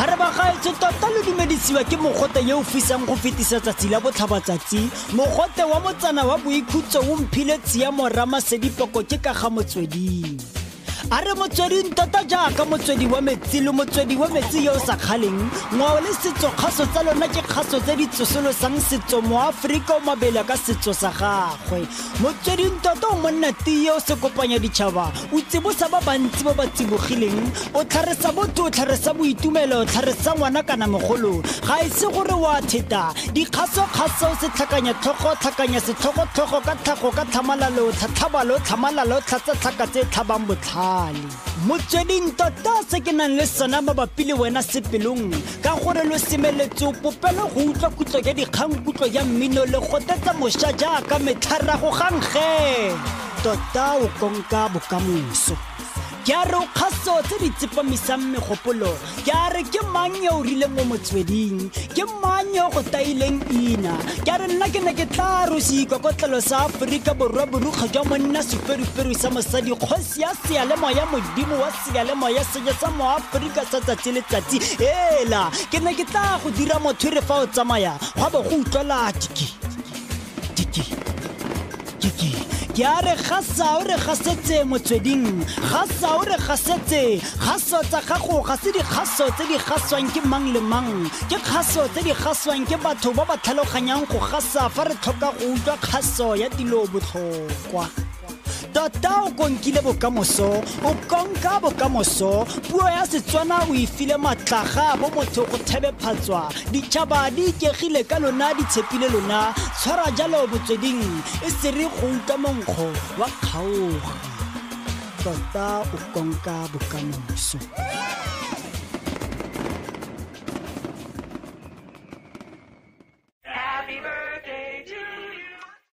A re bagaetsho tota lo dumedisiwa ke mogote yo o fisang go fetisa tsatsi la botlhabatsatsi, mogote wa motsana wa boikhutso o mphile tshiamo Ramasedipoko ke ka ga motsweding. A re motsweding tota jaaka motswedi wa metsi le motswedi wa metsi yo o sa kgaleng, ngwao le setso kgaso tsa lona ke kgaso tse di tsosolosang setso moaforika o mabela ka setso sa gagwe. Motsweding tota o monna tie o se kopanya ditšhaba, o tsibosa ba bantsi ba ba tsibogileng, o tlharesa botho, o tlharesa boitumelo, o tlharesa ngwana kana mogolo, ga e se gore wa theta dikgaso-kgaso se tlhakanya tlhogo, tlhakanya setlhogo-tlhogo ka tlhago ka tlhamalalo, tlhatlhabalo, tlhamalalo, tlhatsa tlhaka tse tlhabang botlhale. Motsweding tota se ke nang le sona mabapi le wena sepelong, ka gore lo semeletse popelo go utlwa kutlo ya dikgang, kutlo ya mmino le gotetsa mošwa jaaka metlharago gangge tota o konka bokamoso. Ke a re o kgaso tse di tsepamisang megopolo, ke a re ke mang yo o rileng mo motsweding, ke mang yo go taileng ina, ke a re nna ke ne ke tla re seikokotlelo sa Aforika Borwa, borukgwe jwa monna, seferuferu sa mosadi, kgosi ya seyalemoya, modimo wa seyalemoya, sejo sa moaforika sa tsatsi le tsatsi. Ela ke ne ke tla go dira motho re fa o tsamaya gwa bo go utlwela tiki tiki tiki. Ke a re gasa o re gasetse motsweding, gasa o re gasetse, kgaso tsa gago ga se dikgaso tse di gaswang ke mang le mang, ke kgaso tse di gaswang ke batho ba ba tlhaloganyang go gasa fa re tlhoka go utlwa kgaso ya dilo botlhokwa. Tota o konkile bokamoso, o konka bokamoso, puo ya Setswana o e file matlaga bo motho go thebephatswa, ditšhaba di ikegile ka lona, di tshepile lona, tshwara jalo motsweding e se re go utlwa monkgo wa kgaoga. Tota o konka bokamoso.